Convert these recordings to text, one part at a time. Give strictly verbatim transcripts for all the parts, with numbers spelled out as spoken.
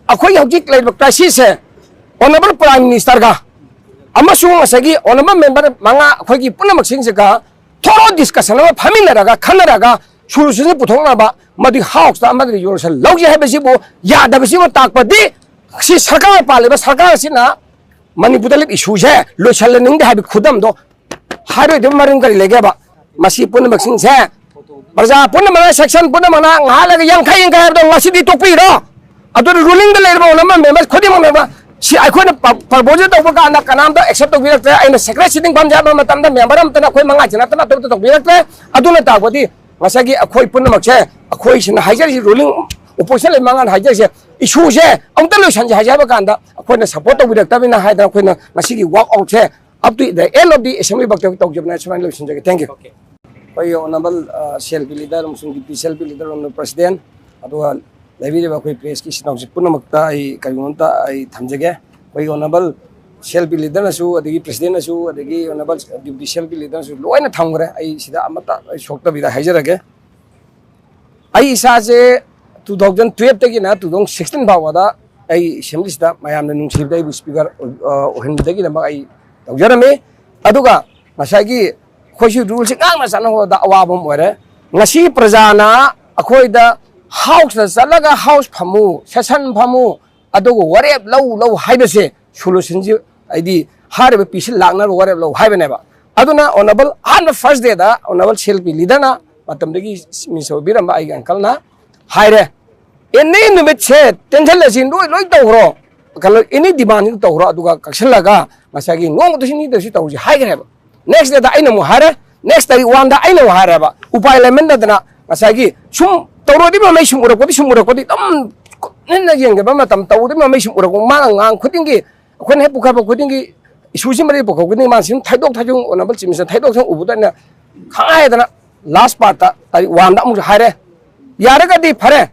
ꯑꯩꯈꯣꯏꯒꯤ ꯍꯧꯖꯤꯛ ꯂꯩꯔꯤꯕ crisis ꯁꯦ Honourable Prime Minister ꯒ ꯑꯃꯁꯨꯡ ꯉꯁꯥꯏꯒꯤ Honourable Member ꯃꯉꯥ ꯑꯩꯈꯣꯏꯒꯤ ꯄꯨꯝꯅꯃꯛꯁꯤꯡꯁꯤꯒ thorough discussion ꯑꯃ ꯐꯝꯃꯤꯟꯅꯔꯒ, ꯈꯟꯅꯔꯒ solution ꯁꯦ ꯄꯨꯊꯣꯛꯅꯕ, ꯃꯗꯨꯒꯤ House ꯇ ꯑꯃꯗꯤ resolution ꯂꯧꯁꯤ ꯍꯥꯏꯕꯁꯤꯕꯨ ꯌꯥꯗꯕꯁꯤꯕꯨ ꯇꯥꯛꯄꯗꯤ, ꯁꯤ ꯁꯔꯀꯥꯔ ꯄꯥꯜꯂꯤꯕ ꯁꯔꯀꯥꯔ ꯑꯁꯤꯅ ꯃꯅꯤꯄꯨꯔꯗ ꯂꯩꯕ issue ꯁꯦ ꯂꯣꯏꯁꯤꯜꯍꯟꯅꯤꯡꯗꯦ ꯍꯥꯏꯕ ꯈꯨꯗꯝꯗꯣ ꯍꯥꯏꯔꯣꯏꯗꯕ ꯃꯔꯝ ꯀꯔꯤ ꯂꯩꯒꯦꯕ? ꯃꯁꯤ ꯄꯨꯝꯅꯃꯛꯁꯤꯡꯁꯦ ꯄ꯭ꯔꯖꯥ ꯄꯨꯝꯅꯃꯛꯅ, section ꯄꯨꯝꯅꯃꯛꯅ ꯉꯥꯏꯍꯥꯛ ꯂꯩꯔꯒ ꯌꯥꯡꯈꯩ ꯌꯥꯡꯈꯩ ꯍꯥꯏꯕꯗꯣ ꯉꯁꯤꯗꯤ ꯇꯣꯛꯄꯤꯔꯣ꯫ ꯑꯗꯨꯅ ruling ꯗ ꯂꯩꯔꯤꯕ Honourable Members ꯈꯨꯗꯤꯡꯃꯛꯅ ꯁꯤ ꯑꯩꯈꯣꯏꯅ ꯄ-, proposal ꯇꯧꯕ ꯀꯥꯟꯗ ꯀꯅꯥꯝꯇ accept ꯇꯧꯕꯤꯔꯛꯇ꯭ꯔꯦ꯫ ꯑꯩꯅ secret sitting ꯐꯝꯖꯦ ꯍꯥꯏꯕ ꯃꯇꯝꯗ member ꯑꯃꯠꯇꯅ ꯑꯩꯈꯣꯏ ꯃꯉꯥꯁꯤ ꯅꯠꯇꯅ ꯑꯇꯣꯞꯄꯗ ꯇꯧꯕꯤꯔꯛꯇ꯭ꯔꯦ꯫ ꯑꯗꯨꯅ ꯇꯥꯛꯄꯗꯤ ꯉꯁꯥꯏꯒꯤ ꯑꯩꯈꯣꯏ ꯄꯨꯝꯅꯃꯛꯁꯦ, ꯑꯩꯈꯣꯏꯁꯤꯅ ꯍꯥꯏꯖꯔꯤꯁꯤ, ruling opposition ꯂꯩ ꯃꯉꯥꯅ ꯍꯥꯏꯖꯔꯤꯁꯦ, issue ꯁꯦ ꯑꯃꯨꯛꯇ ꯂꯣꯏꯁꯟꯁꯦ ꯍꯥꯏꯖꯦ ꯍꯥꯏꯕ ꯀꯥꯟꯗ ꯑꯩꯈꯣꯏꯅ support ꯇꯧꯕꯤꯔꯛꯇꯕꯅꯤꯅ ꯍꯥꯏꯗꯅ ꯑꯩꯈꯣꯏꯅ ꯉꯁꯤꯒꯤ walk out say up to the end of the assembly ꯐꯥꯎꯇ ꯇꯧꯖꯕꯅ ꯁꯨꯃꯥꯏꯅ ꯂꯣꯏꯁꯤꯟꯖꯒꯦ꯫ Thank you꯫ ꯑꯩꯈꯣꯏꯒꯤ Honourable, ꯑ, C L P leader ꯑꯃꯁꯨꯡ Deputy C L P leader, Honourable President, ꯑꯗꯨꯒ ꯂꯩꯕꯤꯔꯤꯕ ꯑꯩꯈꯣꯏ press ꯀꯤ ꯏꯆꯤꯟ ꯏꯅꯥꯎꯁꯤꯡ ꯄꯨꯝꯅꯃꯛꯇ ꯑꯩ ꯀꯔꯤꯒꯨꯝꯕ ꯑꯃꯇ ꯑꯩ ꯊꯝꯖꯒꯦ꯫ ꯑꯩꯈꯣꯏꯒꯤ Honourable C L P leader ꯅꯁꯨ, ꯑꯗꯒꯤ President ꯅꯁꯨ, ꯑꯗꯒꯤ Honourable Deputy C L P leader ꯅꯁꯨ ꯂꯣꯏꯅ ꯊꯝꯈ꯭ꯔꯦ꯫ ꯑꯩ ꯁꯤꯗ ꯑꯃꯠꯇ ꯑꯩ ꯁꯣꯛꯇꯕꯤꯗ ꯍꯥꯏꯖꯔꯒꯦ꯫ ꯑꯩ ꯏꯁꯥꯁꯦ two thousand twelve ꯇꯒꯤꯅ two thousand sixteen ꯐꯥꯎꯕꯗ ꯑꯩ assembly ꯁꯤꯗ ꯃꯌꯥꯝꯅ ꯅꯨꯡꯁꯤꯕꯗ ꯑꯩꯕꯨ speaker, ꯑ, ꯑꯣꯏꯍꯟꯕꯗꯒꯤꯗꯃꯛ ꯑꯩ ꯇꯧꯖꯔꯝꯃꯤ꯫ ꯑꯗꯨꯒ ꯉꯁꯥꯏꯒꯤ ꯑꯩꯈꯣꯏꯁꯨ rule ꯁꯤ ꯉꯥꯛꯅ ꯆꯠꯅꯕꯗ ꯑꯋꯥꯕ ꯑꯃ ꯑꯣꯏꯔꯦ꯫ ꯉꯁꯤ ꯄ꯭ꯔꯖꯥꯅ ꯑꯩꯈꯣꯏꯗ House ꯇ ꯆꯠꯂꯒ House ꯐꯝꯃꯨ, session ꯐꯝꯃꯨ, ꯑꯗꯨꯒ ꯋꯥꯔꯦꯞ ꯂꯧ, ꯂꯧ ꯍꯥꯏꯕꯁꯦ solution ꯁꯤ, ꯍꯥꯏꯗꯤ ꯍꯥꯏꯔꯤꯕ ꯄꯤꯁꯤ ꯂꯥꯛꯅꯕ ꯋꯥꯔꯦꯞ ꯂꯧ ꯍꯥꯏꯕꯅꯦꯕ꯫ ꯑꯗꯨꯅ Honourable ꯑꯍꯥꯟꯕ first day ꯗ Honourable C L P leader ꯅ ꯃꯇꯝꯗꯒꯤ minister ꯑꯣꯏꯕꯤꯔꯝꯕ ꯑꯩꯒꯤ uncle ꯅ ꯍꯥꯏꯔꯦ, "Any ꯅꯨꯃꯤꯠꯁꯦ tension ꯂꯩꯁꯤ ꯂꯣꯏ, ꯂꯣꯏ ꯇꯧꯈ꯭ꯔꯣ, ꯀꯩꯅꯣ, any demand ꯇꯧꯈ꯭ꯔꯣ, ꯑꯗꯨꯒ ꯀꯛꯁꯤꯜꯂꯒ ꯉꯁꯥꯏꯒꯤ ꯅꯣꯡꯃꯇ ꯁꯤ ꯅꯤꯗ ꯁꯤ ꯇꯧꯁꯤ" ꯍꯥꯏꯈ꯭ꯔꯦꯕ꯫ Next day ꯗ ꯑꯩꯅ ꯑꯃꯨꯛ ꯍꯥꯏꯔꯦ, next ꯇꯥꯔꯤꯛ one ꯗ ꯑꯩꯅ ꯑꯃꯨꯛ ꯍꯥꯏꯔꯦꯕ꯫ ꯎꯄꯥꯏ ꯂꯩꯃꯟꯗꯗꯅ ꯉꯁꯥꯏꯒꯤ ꯁꯨꯝ ꯇꯧꯔꯣꯏꯗꯤ ꯃꯃꯩ ꯁꯨꯝ ꯎꯔꯛꯄꯗꯤ, ꯁꯨꯝ ꯎꯔꯛꯄꯗꯤ ꯑꯗꯨꯝ ꯀꯨꯞꯅ ꯌꯦꯡꯖꯕ ꯃꯇꯝ, ꯇꯧꯔꯣꯏꯗꯤ ꯃꯃꯩ ꯁꯨꯝ ꯎꯔꯛꯄ, ꯃꯥꯅ ꯉꯥꯡ ꯈꯨꯗꯤꯡꯒꯤ, ꯑꯩꯈꯣꯏꯅ ꯍꯦꯛ ꯄꯨꯈꯠꯄ ꯈꯨꯗꯤꯡꯒꯤ, issue ꯁꯤ ꯃꯔꯤ ꯄꯨꯈꯠꯄ ꯈꯨꯗꯤꯡꯒꯤ ꯃꯥꯅ ꯁꯨꯝ ꯊꯩꯗꯣꯛ ꯊꯩꯖꯤꯟ, Honourable Chief Minister ꯊꯩꯗꯣꯛ ꯊꯩꯖꯤꯟ ꯎꯕꯗ ꯑꯩꯅ ꯈꯪꯍꯥꯏꯗꯅ last part ꯇ ꯇꯥꯔꯤꯛ one ꯗ ꯑꯃꯨꯛꯁꯨ ꯍꯥꯏꯔꯦ꯫ ꯌꯥꯔꯒꯗꯤ ꯐꯔꯦ,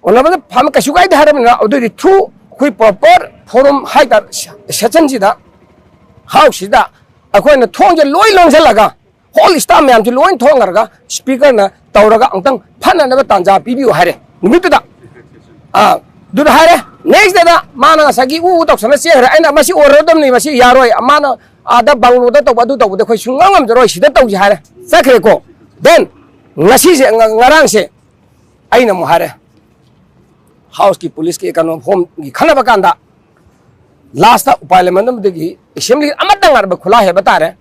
Honourable ꯐꯝ ꯀꯩꯁꯨ ꯀꯥꯏꯗꯦ ꯍꯥꯏꯔꯕꯅꯤꯅ, ꯑꯗꯨꯏꯗꯤ through ꯑꯩꯈꯣꯏ proper forum ꯍꯥꯏꯇꯥꯔꯦ, session ꯁꯤꯗ, House ꯁꯤꯗ ꯑꯩꯈꯣꯏꯅ ꯊꯣꯡꯁꯦ ꯂꯣꯏ ꯂꯣꯟꯁꯤꯜꯂꯒ, whole staff ꯃꯌꯥꯝꯁꯦ ꯂꯣꯏ ꯊꯣꯡꯈ꯭ꯔꯒ, speaker ꯅ ꯇꯧꯔꯒ ꯑꯃꯨꯛꯇꯪ ꯐꯅꯅꯕ ꯇꯥꯟꯖꯥ ꯄꯤꯕꯤꯌꯨ ꯍꯥꯏꯔꯦ ꯅꯨꯃꯤꯠꯇꯨꯗ꯫ ꯑꯥ, ꯑꯗꯨꯗ ꯍꯥꯏꯔꯦ꯫ Next ꯑꯦꯛꯁꯇꯗ ꯃꯥꯅ ꯉꯁꯥꯏꯒꯤ ꯎ ꯎ ꯇꯧꯁꯜꯂ ꯆꯦꯟꯈ꯭ꯔꯦ꯫ ꯑꯩꯅ ꯃꯁꯤ ꯑꯣꯏꯔꯗꯕꯅꯤ, ꯃꯁꯤ ꯌꯥꯔꯣꯏ, ꯃꯥꯅ ꯑꯥꯗ ꯕꯪꯒ꯭ꯂꯣꯗ ꯇꯧꯕ, ꯑꯗꯨ ꯇꯧꯕꯗ ꯑꯩꯈꯣꯏ ꯁꯨꯡꯉꯝ ꯉꯝꯖꯔꯣꯏ, ꯁꯤꯗ ꯇꯧꯁꯤ ꯍꯥꯏꯔꯦ, ꯆꯠꯈ꯭ꯔꯦꯀꯣ꯫ Then ꯉꯁꯤꯁꯦ, ꯉ- ꯉꯔꯥꯡꯁꯦ ꯑꯩꯅ ꯑꯃꯨꯛ ꯍꯥꯏꯔꯦ, ꯍꯥꯎꯁꯀꯤ, ꯄꯨꯂꯤꯁꯀꯤ, ꯀꯩꯅꯣ, ꯍꯣꯝꯒꯤ ꯈꯟꯅꯕ ꯀꯥꯟꯗ, ꯂꯥꯁꯇ ꯎꯄꯥꯏ ꯂꯩꯃꯟꯗꯕꯗꯒꯤ ꯑꯦꯁꯦꯝꯕ꯭ꯂꯤ ꯑꯃꯠꯇ ꯉꯥꯏꯔꯕ ꯈꯨꯠꯂꯥꯏ ꯍꯥꯏꯕ ꯇꯥꯔꯦ꯫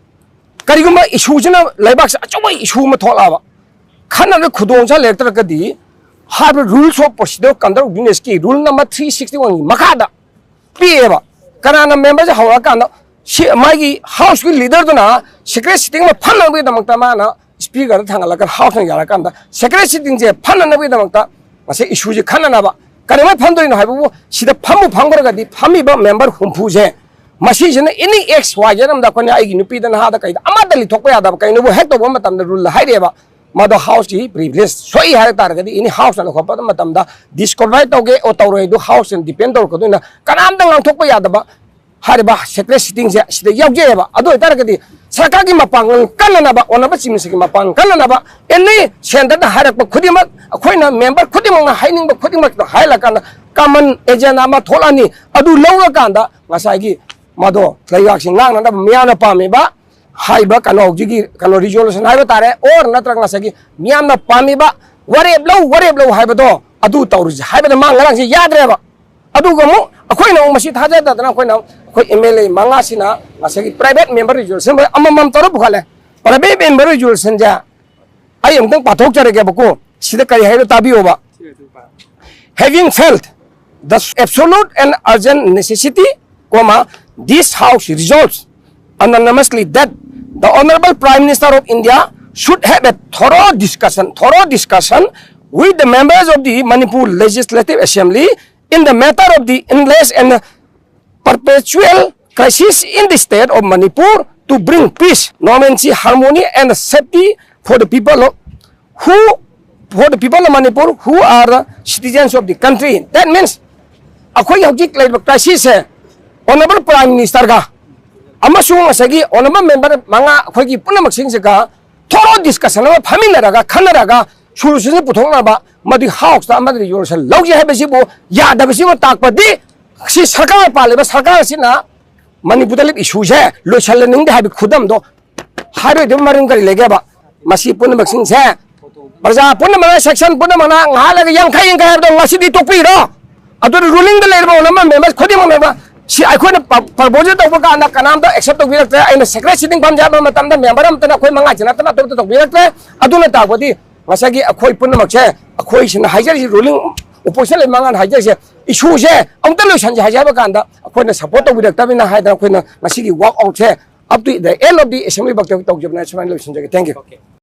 ꯀꯔꯤꯒꯨꯝꯕ ꯏꯁꯨꯁꯤꯅ ꯂꯩꯕꯥꯛꯁꯦ ꯑꯆꯧꯕ ꯏꯁꯨ ꯑꯃ ꯊꯣꯛꯂꯛꯑꯕ, ꯈꯟꯅꯕꯗ ꯈꯨꯗꯣꯡ ꯆꯥ ꯂꯩꯔꯛꯇ꯭ꯔꯒꯗꯤ, ꯍꯥꯏꯕ Rules of Procedure of Conduct of Businessꯀꯤ rule number three sixty oneꯒꯤ ꯃꯈꯥꯗ ꯄꯤꯛꯑꯦꯕ꯫ ꯀꯅꯥꯅ ꯃꯦꯝꯕꯔꯁꯦ ꯍꯧꯔꯛꯑꯀꯥꯟꯗ ꯁꯤ ꯃꯥꯒꯤ ꯍꯥꯎꯁꯀꯤ ꯂꯤꯗꯔꯗꯨꯅ ꯁꯤꯀ꯭ꯔꯦꯠ ꯁꯤꯇꯤꯡ ꯑꯃ ꯐꯝꯅꯕꯒꯤꯗꯃꯛꯇ ꯃꯥꯅ ꯁ꯭ꯄꯤꯀꯔꯗ ꯊꯥꯡꯒꯠꯂꯒ ꯍꯥꯎꯁꯅ ꯌꯥꯔꯀꯥꯟꯗ ꯁꯤꯀ꯭ꯔꯦꯠ ꯁꯤꯇꯤꯡꯁꯦ ꯐꯝꯅꯅꯕꯒꯤꯗꯃꯛꯇ ꯉꯁꯥꯏ ꯏꯁꯨꯁꯦ ꯈꯟꯅꯅꯕ꯫ ꯀꯩꯗꯧꯉꯩ ꯐꯝꯗꯣꯏꯅꯣ ꯍꯥꯏꯕꯕꯨ, ꯁꯤꯗ ꯐꯝꯕꯨ ꯐꯝꯈ꯭ꯔꯒꯗꯤ ꯐꯝꯃꯤꯕ ꯃꯦꯝꯕꯔ ꯍꯨꯝꯐꯨꯁꯦ, ꯃꯁꯤꯁꯤꯅ ꯑꯦꯅꯤ ꯑꯦꯛꯁ ꯋꯥꯏ ꯖꯦꯠ ꯑꯃꯗ ꯑꯩꯈꯣꯏꯅ ꯑꯩꯒꯤ ꯅꯨꯄꯤꯗ, ꯅꯍꯥꯗ, ꯀꯩꯗ ꯑꯃꯠꯇ ꯂꯤꯊꯣꯛꯄ ꯌꯥꯗꯕ꯫ ꯀꯩꯅꯣꯕꯨ ꯍꯦꯛ ꯇꯧꯕ ꯃꯇꯝꯗ ꯔꯨꯜꯗ ꯍꯥꯏꯔꯛꯑꯦꯕ, ꯃꯗꯣ ꯍꯥꯎꯁꯀꯤ ꯄ꯭ꯔꯤꯚꯤꯂꯦꯖ ꯁꯣꯛꯏ ꯍꯥꯏ ꯇꯥꯔꯒꯗꯤ ꯑꯦꯅꯤ ꯍꯥꯎꯁꯅ ꯂꯧꯈꯠꯄ ꯃꯇꯝꯗ ꯗꯤꯁꯀ꯭ꯋꯥꯂꯤꯐꯥꯏ ꯇꯧꯒꯦ ꯑꯣꯔ ꯇꯧꯔꯣꯏ, ꯑꯗꯨ ꯍꯥꯎꯁꯅ ꯗꯤꯄꯦꯟ ꯇꯧꯔꯛꯀꯗꯣꯏꯅ ꯀꯅꯥꯝꯇ ꯉꯥꯡꯊꯣꯛꯄ ꯌꯥꯗꯕ ꯍꯥꯏꯔꯤꯕ ꯁꯦꯀ꯭ꯔꯦꯠ ꯁꯤꯇꯤꯡꯁꯦ ꯁꯤꯗ ꯌꯥꯎꯖꯩꯑꯕ꯫ ꯑꯗꯨ ꯑꯣꯏꯇꯥꯔꯒꯗꯤ ꯁꯔꯀꯥꯔꯒꯤ ꯃꯄꯥꯡꯒꯜ ꯀꯜꯂꯅꯕ, ꯑꯣꯅꯔꯕꯜ ꯆꯤꯐ ꯃꯤꯅꯤꯁꯇꯔꯒꯤ ꯃꯄꯥꯡꯒꯜ ꯀꯜꯂꯅꯕ, ꯑꯦꯅꯤ ꯁꯦꯟꯇꯔꯗ ꯍꯥꯏꯔꯛꯄ ꯈꯨꯗꯤꯡꯃꯛ, ꯑꯩꯈꯣꯏꯅ ꯃꯦꯝꯕꯔ ꯈꯨꯗꯤꯡꯃꯛꯅ ꯍꯥꯏꯅꯤꯡꯕ ꯈꯨꯗꯤꯡꯃꯛꯇ ꯍꯥꯏꯔꯀꯥꯟꯗ ꯀꯃꯟ ꯑꯦꯖꯦꯟꯗꯥ ꯑꯃ ꯊꯣꯛꯂꯛꯑꯅꯤ꯫ ꯑꯗꯨ ꯂꯧꯔꯀꯥꯟꯗ ꯉꯁꯥꯏꯒꯤ ꯃꯗꯣ ꯂꯩꯕꯥꯛꯁꯤ ꯉꯥꯛꯅꯅꯕ ꯃꯤꯌꯥꯝꯅ ꯄꯥꯝꯃꯤꯕ ꯍꯥꯏꯕ ꯀꯩꯅꯣ ꯍꯧꯖꯤꯛꯀꯤ ꯀꯩꯅꯣ ꯔꯤꯖꯣꯂꯨꯁꯟ ꯍꯥꯏꯕ ꯇꯥꯔꯦ, ꯑꯣꯔ ꯅꯠꯇ꯭ꯔꯒ ꯉꯁꯥꯏꯒꯤ ꯃꯤꯌꯥꯝꯅ ꯄꯥꯝꯃꯤꯕ ꯋꯥꯔꯦꯞ ꯂꯧ, ꯋꯥꯔꯦꯞ ꯂꯧ ꯍꯥꯏꯕꯗꯣ ꯑꯗꯨ ꯇꯧꯔꯤꯁꯦ ꯍꯥꯏꯕꯗ ꯃꯥ ꯉꯔꯥꯡꯁꯦ ꯌꯥꯗ꯭ꯔꯦꯕ꯫ ꯑꯗꯨꯒ ꯑꯃꯨꯛ ꯑꯩꯈꯣꯏꯅ ꯑꯃꯨꯛ ꯃꯁꯤ ꯊꯥꯖꯗꯗꯅ ꯑꯩꯈꯣꯏꯅ ꯑꯩꯈꯣꯏ ꯑꯦꯝ ꯑꯦꯜ ꯑꯦ ꯃꯉꯥꯁꯤꯅ ꯉꯁꯥꯏꯒꯤ ꯄ꯭ꯔꯥꯏꯚꯦꯠ ꯃꯦꯝꯕꯔ ꯔꯤꯖꯣꯂꯨꯁꯟ ꯑꯃꯃꯝ ꯇꯧꯔ ꯄꯨꯈꯠꯂꯦ꯫ ꯄ꯭ꯔꯥꯏꯚꯦꯠ ꯃꯦꯝꯕꯔ ꯔꯤꯖꯣꯂꯨꯁꯟꯁꯦ ꯑꯩ ꯑꯃꯨꯛꯇꯪ ꯄꯥꯊꯣꯛꯆꯔꯒꯦꯕꯀꯣ, ꯁꯤꯗ ꯀꯔꯤ ꯍꯥꯏꯅꯣ ꯇꯥꯕꯤꯌꯣꯕ꯫ Having felt the absolute and urgent necessity, comma, this House resolves unanimously that the Honorable Prime Minister of India should have a thorough discussion, thorough discussion with the members of the Manipur Legislative Assembly in the matter of the endless and perpetual crisis in the state of Manipur to bring peace, normalcy, harmony and safety for the people of, who, for the people of Manipur who are the citizens of the country. That means ꯑꯩꯈꯣꯏꯒꯤ ꯍꯧꯖꯤꯛ ꯂꯩꯔꯤꯕ ꯀ꯭ꯔꯥꯏꯁꯤꯁꯁꯦ honourable prime ꯃꯤꯅꯤꯁꯇꯔꯒ ꯑꯃꯁꯨꯡ ꯉꯁꯥꯏꯒꯤ honourable member ꯃꯉꯥ ꯑꯩꯈꯣꯏꯒꯤ ꯄꯨꯝꯅꯃꯛꯁꯤꯡꯁꯤꯒ ꯊꯣꯔꯣ discussion ꯑꯃ ꯐꯝꯃꯤꯟꯅꯔꯒ ꯈꯟꯅꯔꯒ ꯁꯣꯂꯨꯁꯟꯁꯦ ꯄꯨꯊꯣꯛꯅꯕ, ꯃꯗꯨꯒꯤ ꯍꯥꯎꯁꯇ ꯑꯃꯗꯤ ꯔꯤꯖꯣꯂꯨꯁꯟ ꯂꯧꯁꯦ ꯍꯥꯏꯕꯁꯤꯕꯨ ꯌꯥꯗꯕꯁꯤꯕꯨ ꯇꯥꯛꯄꯗꯤ, ꯁꯤ ꯁꯔꯀꯥꯔ ꯄꯥꯜꯂꯤꯕ ꯁꯔꯀꯥꯔꯁꯤꯅ ꯃꯅꯤꯄꯨꯔꯗ ꯂꯩꯕ ꯏꯁꯨꯁꯦ ꯂꯣꯏꯁꯤꯜꯂꯅꯤꯡꯗꯦ ꯍꯥꯏꯕꯒꯤ ꯈꯨꯗꯝꯗꯣ ꯍꯥꯏꯔꯣꯏꯗꯕ ꯃꯔꯝ ꯀꯔꯤ ꯂꯩꯒꯦꯕ? ꯃꯁꯤ ꯄꯨꯝꯅꯃꯛꯁꯤꯡꯁꯦ ꯄ꯭ꯔꯖꯥ ꯄꯨꯝꯅꯃꯛꯅ, ꯁꯦꯛꯁꯟ ꯄꯨꯝꯅꯃꯛꯅ ꯉꯥꯏꯍꯥꯛ ꯂꯩꯔꯒ ꯌꯥꯡꯈꯩ ꯌꯥꯡꯈꯩ ꯍꯥꯏꯕꯗꯣ ꯉꯁꯤꯗꯤ ꯇꯣꯛꯄꯤꯔꯣ꯫ ꯑꯗꯨꯅ ꯔꯨꯂꯤꯡꯗ ꯂꯩꯔꯤꯕ ꯑꯣꯅꯔꯦꯕꯜ ꯃꯦꯝꯕꯔ ꯈꯨꯗꯤꯡꯃꯛꯅꯦꯕ꯫ ꯁꯤ ꯑꯩꯈꯣꯏꯅ ꯄ꯭ꯔꯄꯣꯖꯦꯜ ꯇꯧꯕ ꯀꯥꯟꯗ ꯀꯅꯥꯝꯇ ꯑꯦꯛꯁꯦꯞ ꯇꯧꯕꯤꯔꯛꯇ꯭ꯔꯦ꯫ ꯑꯩꯅ ꯁꯦꯀ꯭ꯔꯦꯠ ꯁꯤꯇꯤꯡ ꯐꯝꯁꯦ ꯍꯥꯏꯕ ꯃꯇꯝꯗ ꯃꯦꯝꯕꯔ ꯑꯃꯠꯇꯅ ꯑꯩꯈꯣꯏ ꯃꯉꯥꯁꯤ ꯅꯠꯇꯅ ꯑꯇꯣꯞꯄ ꯇꯧꯕꯤꯔꯛꯇ꯭ꯔꯦ꯫ ꯑꯗꯨꯅ ꯇꯥꯛꯄꯗꯤ ꯉꯁꯥꯏꯒꯤ ꯑꯩꯈꯣꯏ ꯄꯨꯝꯅꯃꯛꯁꯦ, ꯑꯩꯈꯣꯏꯁꯤꯅ ꯍꯥꯏꯖꯔꯤꯁꯤ, ꯔꯨꯂꯤꯡ ꯑꯣꯄꯣꯖꯤꯁꯟ ꯂꯩꯕ ꯃꯉꯥꯅ ꯍꯥꯏꯖꯔꯤꯁꯦ, ꯏꯁꯨꯁꯦ ꯑꯃꯨꯛꯇ ꯂꯣꯏꯁꯟꯁꯦ ꯍꯥꯏꯖꯕ ꯀꯥꯟꯗ ꯑꯩꯈꯣꯏꯅ ꯁꯞꯄꯣꯔꯠ ꯇꯧꯕꯤꯔꯛꯇꯕꯅꯤꯅ ꯍꯥꯏꯗꯅ ꯑꯩꯈꯣꯏꯅ ꯉꯁꯤꯒꯤ ꯋꯥꯛ ꯑꯥꯎꯠꯁꯦ up to the end of the assembly ꯐꯥꯎꯇ ꯇꯧꯖꯕꯅ ꯁꯨꯃꯥꯏꯅ ꯂꯣꯏꯁꯤꯟꯖꯒꯦ꯫ Thank you꯫